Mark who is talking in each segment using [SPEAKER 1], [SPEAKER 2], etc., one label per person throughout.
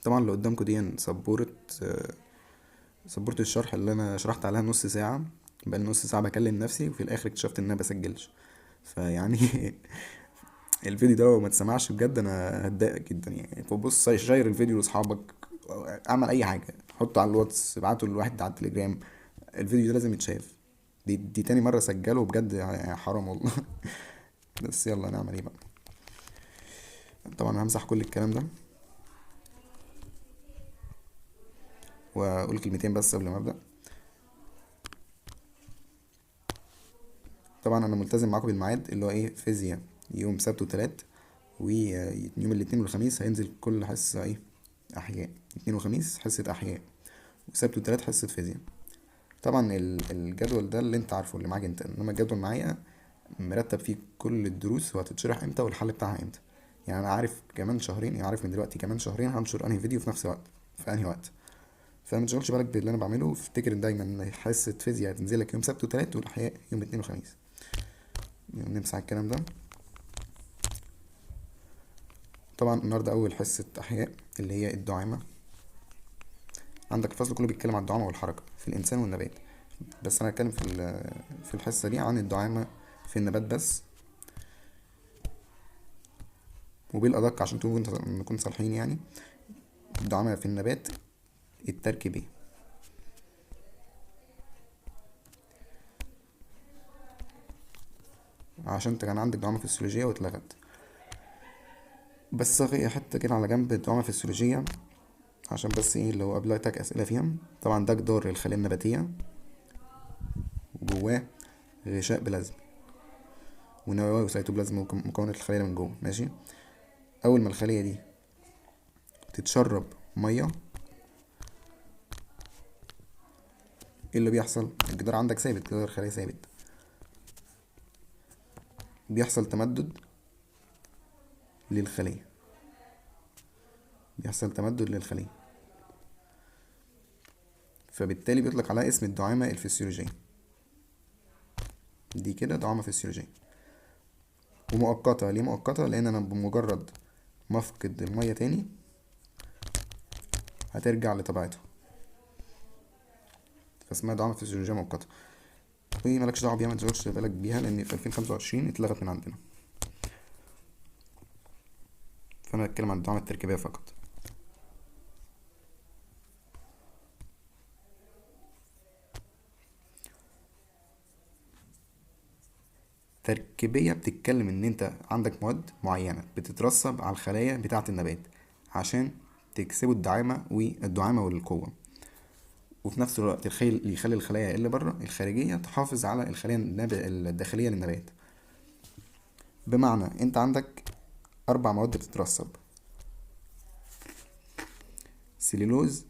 [SPEAKER 1] طبعا اللي قدامكم دي سبورة الشرح اللي انا شرحت عليها نص ساعة، بقالي نص ساعة بكلم نفسي وفي الاخر اكتشفت ان انا بسجلش. فيعني الفيديو ده لو ما اتسمعش بجد انا هتضايق جدا يعني. فبص، share الفيديو لاصحابك، اعمل اي حاجة، حطه على الواتس، ابعته لواحد على التليجرام. الفيديو ده لازم يتشاف. دي تاني مرة اسجله بجد، يعني حرام والله. بس يلا نعمل ايه بقى. طبعا همسح كل الكلام ده واقول كلمتين بس قبل ما ابدا. طبعا انا ملتزم معاكم بالميعاد اللي هو ايه، فيزياء يوم سبت وتلات، ويوم الاثنين والخميس هينزل كل حصة ايه، احياء. اثنين وخميس حصة احياء، وسبت وتلات حصة فيزياء. طبعا الجدول ده اللي انت عارفه اللي معاك انت، انما الجدول معايا مرتب فيه كل الدروس وهتتشرح امتى والحل بتاعها امتى. يعني انا عارف كمان شهرين، يعني عارف من دلوقتي كمان شهرين هنشر انهي فيديو في نفس الوقت في انهي وقت. فما تشغلش بالك باللي انا بعمله، افتكر دايما ان حصة فيزياء هتنزل لك يوم سبت وتلات، والاحياء يوم اثنين وخميس. نمسح الكلام ده. طبعا النهارده اول حصة احياء اللي هي الدعامه. عندك الفصل كله بيتكلم عن الدعامه والحركة في الانسان والنبات، بس انا هتكلم في الحصة دي عن الدعامه في النبات بس، وبالادق عشان نكون صالحين يعني، الدعامه في النبات التركيبيه. عشان انت كان عندك دعامة فسيولوجيه واتلغت. بس حتة كده على جنب الدعامه الفسيولوجية عشان بس ايه اللي هو قابلتك اسئلة فيها. طبعا ده جدار الخلية النباتية وجواه غشاء بلازمي ونووي وسيتوبلازم ومكونات الخلية من جوه، ماشي. اول ما الخلية دي تتشرب مية ايه اللي بيحصل؟ الجدار عندك ثابت، جدار الخلية ثابت، بيحصل تمدد للخليه، بيحصل تمدد للخليه، فبالتالي بيطلق عليها اسم الدعامه الفسيولوجية. دي كده دعامة فسيولوجيه ومؤقته. ليه مؤقتة؟ لان انا بمجرد ما افقد المية تاني هترجع لطبيعتها، فاسمها دعامة فسيولوجيه مؤقتة. ومالكش دعوه بيها، ما تشغلش بالك بيها، لان في 2025 اتلغت من عندنا. فانا هتكلم عن الدعامه التركيبيه فقط. تركيبية بتتكلم ان انت عندك مواد معينة بتترسب على الخلايا بتاعة النبات عشان تكسبوا الدعامة والدعامة والقوة، وفي نفس الوقت اللي يخلي الخلايا اللي بره الخارجية تحافظ على الخلايا الداخلية للنبات. بمعنى انت عندك 4 مواد بتترسب: سليلوز،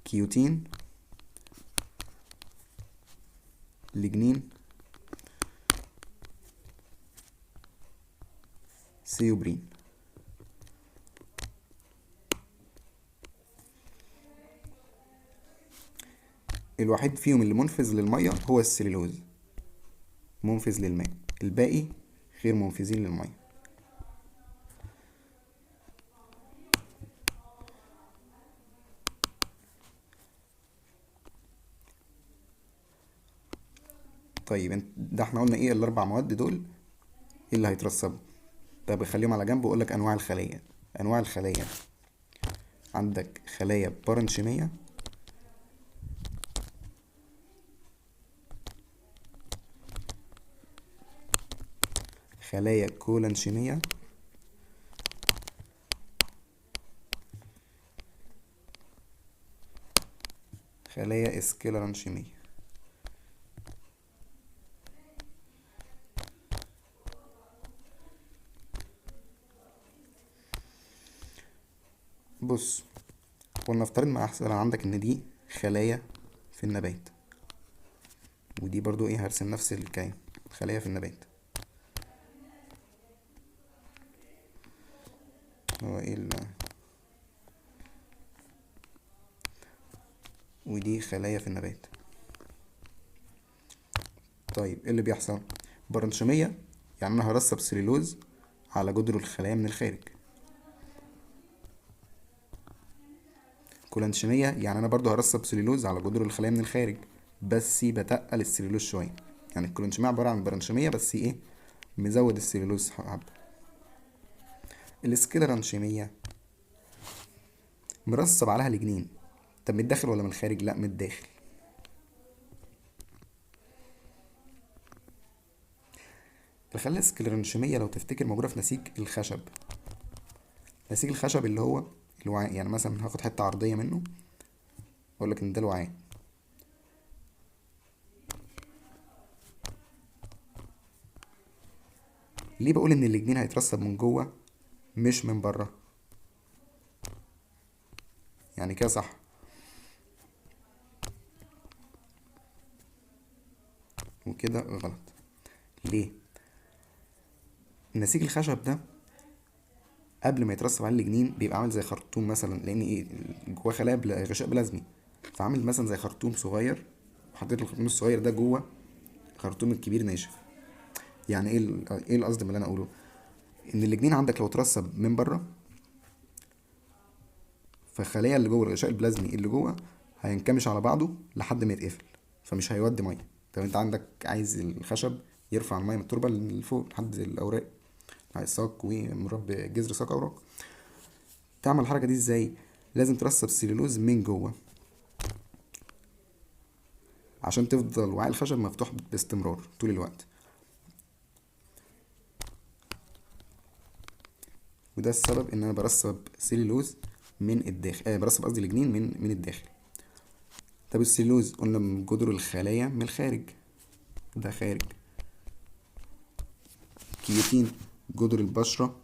[SPEAKER 1] كيوتين، لجنين، سيوبرين. الوحيد فيهم اللي منفذ للمية هو السليلوز، منفذ للماء، الباقي غير منفذين للمية. طيب ده احنا قلنا ايه الاربع مواد دول ايه اللي هيترسبوا. طب خليهم على جنب واقول لك انواع الخلية. انواع الخلية عندك خلايا بارنشيمية، خلايا كولانشيمية، خلايا اسكلرانشيمية. بص، ولنفترض مع احسن عندك ان دي خلايا في النبات، ودي برضو ايه هرسم نفس الكلام، خلايا في النبات. هو ايه ودي خلايا في النبات. طيب ايه اللي بيحصل؟ برنشمية يعني انا هرسب سليلوز على جدر الخلايا من الخارج. كولانشيمية يعني انا برضو هرسب سليلوز على جدر الخلايا من الخارج، بس بتقل السليلوز شوية. يعني الكولانشيمية عبارة عن برانشيمية بس ايه، مزود السليلوز حبة. الاسكلرانشيمية مرسب عليها لجنين. طب من الداخل ولا من الخارج؟ لا من الداخل. الخلايا الاسكلرانشيمية لو تفتكر موجودة في نسيج الخشب. نسيج الخشب اللي هو الوعاء، يعني مثلا هاخد حتة عرضية منه اقول لك ان ده الوعاء. ليه بقول ان اللجنين هيترسب من جوه مش من بره؟ يعني كده صح. وكده غلط. ليه؟ نسيج الخشب ده قبل ما يترسب عليه اللجنين بيبقى عامل زي خرطوم مثلا، لان ايه، جواه خلايا غشاء بلازمي، فعامل مثلا زي خرطوم صغير، وحطيت الخرطوم الصغير ده جوه الخرطوم الكبير ناشف. يعني ايه ايه القصد من اللي انا اقوله؟ ان اللجنين عندك لو اترسب من بره، فالخلايا اللي جوه الغشاء البلازمي اللي جوه هينكمش على بعضه لحد ما يتقفل، فمش هيودي مية. طب انت عندك عايز الخشب يرفع المية من التربة لفوق لحد الاوراق، الساق ومربي جذر ساق اوراق. تعمل الحركة دي ازاي؟ لازم ترسب السليلوز من جوه عشان تفضل وعاء الخشب مفتوح باستمرار طول الوقت. وده السبب ان انا برسب سليلوز من الداخل، برسب قصدي لجنين من الداخل. طب السليلوز قلنا من جذور الخلايا من الخارج، ده خارج. كيوتين جذور البشرة،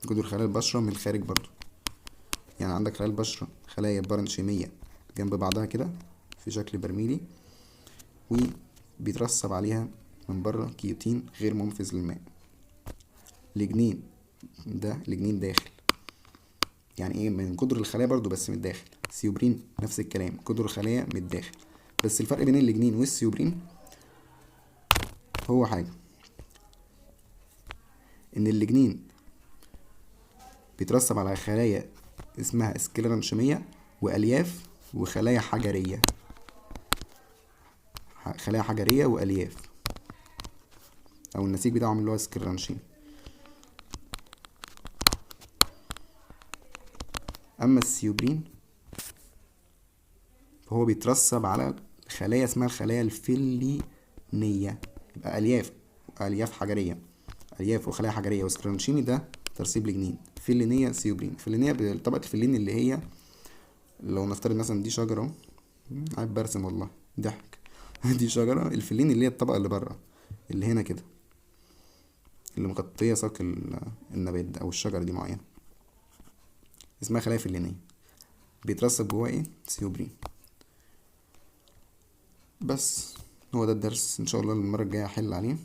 [SPEAKER 1] جذور خلايا البشرة من الخارج برضو. يعني عندك خلايا البشرة خلايا برانشيمية جنب بعضها كده في شكل برميلي، وبيترسب عليها من بره كيوتين غير منفذ للماء. لجنين ده لجنين داخل، يعني ايه؟ من جذور الخلايا برضو بس من الداخل. سيوبرين نفس الكلام، جذور الخلايا من الداخل، بس الفرق بين اللجنين والسيوبرين هو حاجة، ان اللجنين بيترسب على خلايا اسمها اسكلرانشيمية وألياف وخلايا حجرية، خلايا حجرية وألياف، أو النسيج بتاعهم اللي هو اسكلرانشيم. أما السيوبرين فهو بيترسب على خلايا اسمها الخلايا الفلينية، يبقى ألياف، ألياف حجرية، ألياف وخلايا حجرية واسكلرانشيمي ده ترسيب لجنين. فلينية سيوبرين، فلينية بطبقة الفلين اللي هي لو نفترض مثلا دي شجرة، عيب برسم والله ضحك دي شجرة، الفلين اللي هي الطبقة اللي بره اللي هنا كده اللي مغطية ساق النبات ده أو الشجرة دي معينة، اسمها خلايا فلينية، بيترسب جواه ايه؟ سيوبرين. بس هو ده الدرس، ان شاء الله المرة الجاية هحل عليه.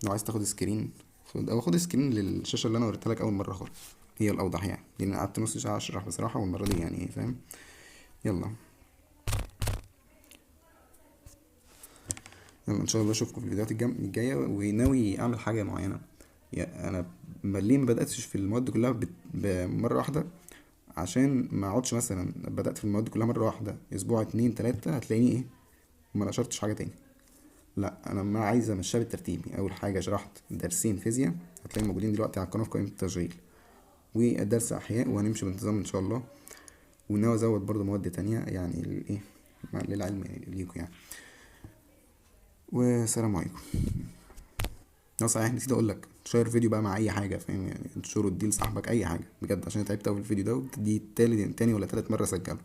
[SPEAKER 1] لو عايز تاخد screen خد، او خد screen للشاشة اللي انا وريتها لك اول مرة خالص، هي الاوضح يعني، لان قعدت نص ساعة اشرح بصراحة، والمرة دي يعني فاهم. يلا يلا ان شاء الله اشوفكم في الفيديوهات الجاية. وناوي اعمل حاجة معينة، يا انا ليه ما بدأتش في المواد كلها بمرة واحدة؟ عشان ما اقعدش مثلا بدأت في المواد كلها مرة واحدة اسبوع 2 3 هتلاقيني ايه ما نشرتش حاجة تاني. لا انا ما عايز امشيها بالترتيب. اول حاجة شرحت درسين فيزياء هتلاقيهم موجودين دلوقتي على القناة في قائمة التشغيل، ودرس احياء، وهنمشي بانتظام ان شاء الله. وناوي ازود برضو مواد تانية يعني الايه للعلم ليكم يعني. والسلام عليكم. صحيح نسيت اقول لك، share فيديو بقى مع اي حاجة فاهم يعني، انشره اديه لصاحبك اي حاجة بجد، عشان تعبت قوي في الفيديو ده، ودي تاني ولا تالت مرة اسجله.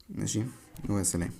[SPEAKER 1] ماشي، وسلام.